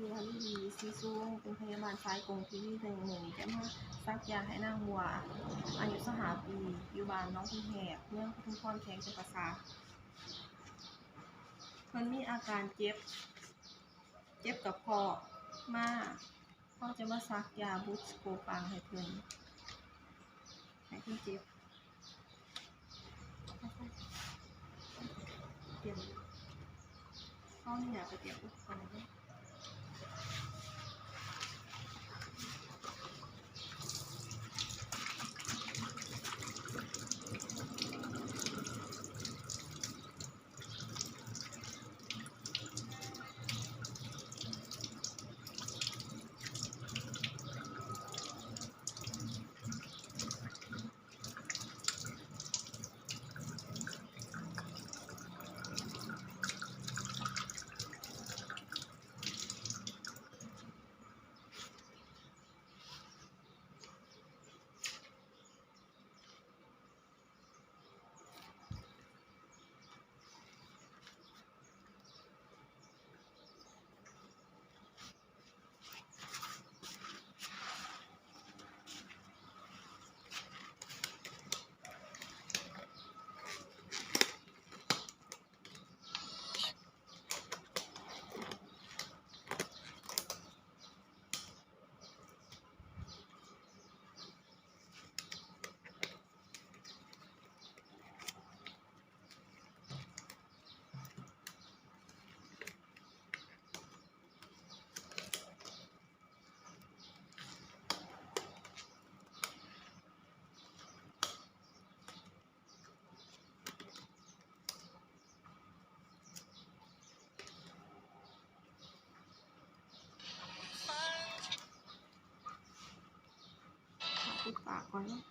ສະຫວັດດີ ຊື່ຊຸງ ເປັນພະຍາບານສາຍກົງທີວີ ເຊິ່ງມື້ນີ້ຈະມາສັກຢາໃຫ້ນາງບົວ ອາຍຸຊາວຫ້າປີ ຢູ່ບ້ານໜອງຜູແຮກ ເມືອງປະທຸມພອນ ແຂວງຈຳປາສັກ. ເພິ່ນມີອາການເຈັບ ເຈັບກະເພາະມາ ເຮົາຈະມາສັກຢາບຸດສະໂກປັງໃຫ້ເພິ່ນ ໃຫ້ເພິ່ນເຈັບ. ຕຽມ ເຮົາມີຫຍັງກະຕຽມອຸປະກອນໄວ້. ປິດຝາກ່ອນເນາະ.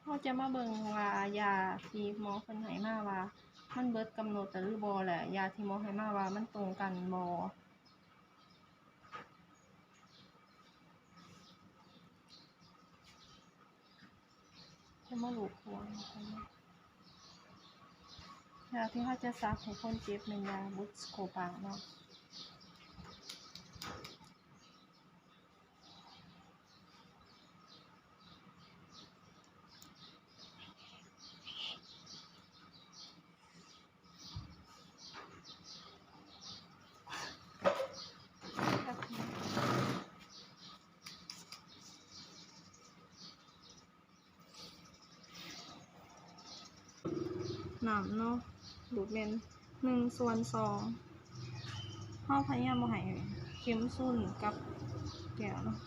ເຮົາຈະມາເບິ່ງວ່າຢາທີ່ໝໍເພິ່ນໃຫ້ມາວ່າມັນເບິດກຳນົດແລ້ວຫຼືບໍ່ ແລະ ຢາທີ່ໝໍໃຫ້ມາວ່າມັນຕົງກັນບໍ່. ຈະມາລູບຫົວ ຢາທີ່ເຮົາຈະສັກໃຫ້ຄົນເຈັບແມ່ນຢາບຸດສະໂກປາເນາະ. ນ້ຳເນາະ ດູດແມ່ນໜຶ່ງສ່ວນສອງ. ເຮົາພະຍາຍາມບໍ່ໃຫ້ເຂັມຊຸນກັບແກ້ວເນາະ.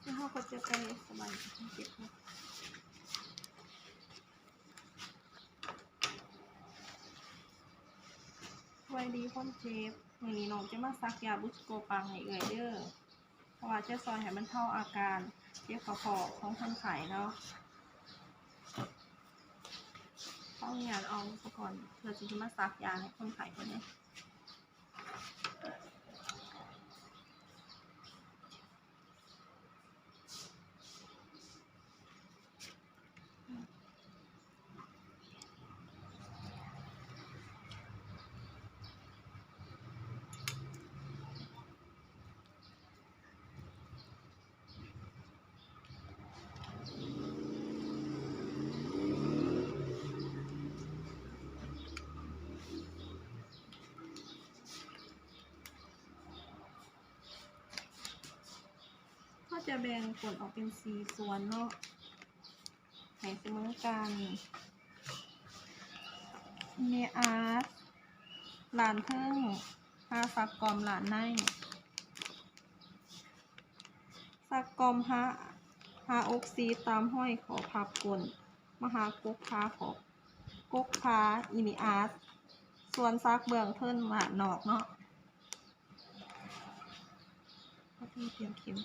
ແລ້ວເຮົາກໍຈະໄປສະບາຍເກັບເນາະ. ສະບາຍດີ ຄົນເຈັບ ມື້ນີ້ນ້ອງຈະມາສັກຢາບູສໂກປັງໃຫ້ເອື້ອຍເດີ້ ເພາະວ່າຈະຊ່ອຍໃຫ້ບັນເທົາອາການເຈັບກະເພາະຂອງຄົນໄຂ້ເນາະ. ຂໍອະນຸຍາດເອົາອຸປະກອນເພື່ອທີ່ຈະມາສັກຢາໃຫ້ຄົນໄຂ້ກ່ອນເດີ້. ເຮົາຈະແບ່ງຂົນອອກເປັນສີ່ສ່ວນເນາະ ໃຫ້ສະເໝີກັນ. ເນອາດ ດ້ານເທິງ ຫາສັກກ່ອມດ້ານໃນ. ສັກກ່ອມຫາ ຫາອົກຊີດຕາມຮອຍຂໍ້ພັບກົ້ນ ມາຫາກົກພາຂອບ ກົກພາອີເນອາດ ສ່ວນສັກເບື້ອງເທິງດ້ານນອກເນາະ. ເຮົາຕ້ອງຕຽມເຂັມ.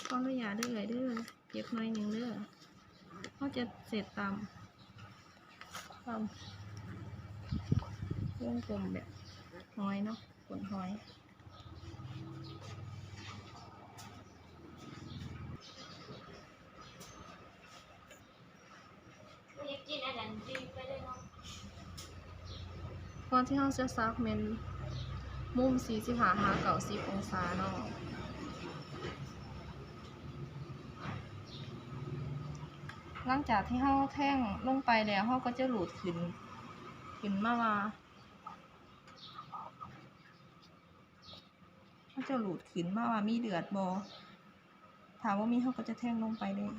ຂໍອະນຸຍາດເດີ້ເອື້ອຍເດີ້ ເຈັບໜ້ອຍໜຶ່ງເດີ້. ເຮົາຈະເສັດຕາມ ຕາມວົງກົມແບບຫອຍເນາະ ຂົນຫອຍ. ບ່ອນທີ່ເຮົາຈະສັກແມ່ນມຸມສີ່ສິບຫ້າຫາເກົ້າສິບອົງສາເນາະ. ຫຼັງຈາກທີ່ເຮົາແທງລົງໄປແລ້ວ ເຮົາກໍຈະຮູດຂຶ້ນ ຂຶ້ນມາວ່າ ເຮົາຈະຮູດຂຶ້ນມາວ່າມີເລືອດບໍ່ ຖ້າບໍ່ມີເຮົາກໍຈະແທງລົງໄປເລີຍ.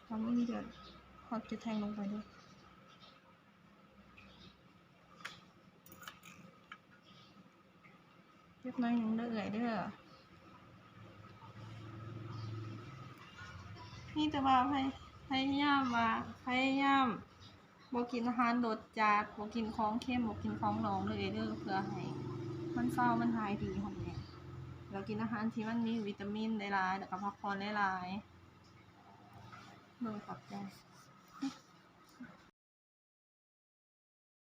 ຖ້າບໍ່ມີເລືອດ ເຮົາຈະແທງລົງໄປເລີຍ. ເຈັບໜ້ອຍໜຶ່ງເດີ້ເອື້ອຍເດີ້. ມີແຕ່ວ່າພະ ພະຍາຍາມວ່າ ພະຍາຍາມບໍ່ກິນອາຫານລົດຈັດ ບໍ່ກິນຂອງເຄັມ ບໍ່ກິນຂອງດອງເດີ້ເອື້ອຍເດີ້ ເພື່ອໃຫ້ມັນເຊົາ ມັນຫາຍດີຫັ້ນແຫຼະ. ແລ້ວກິນອາຫານທີ່ມັນມີວິຕາມິນຫຼາຍໆ ແລ້ວກໍພັກຜ່ອນຫຼາຍໆ. ໂດຍ ຂອບໃຈ.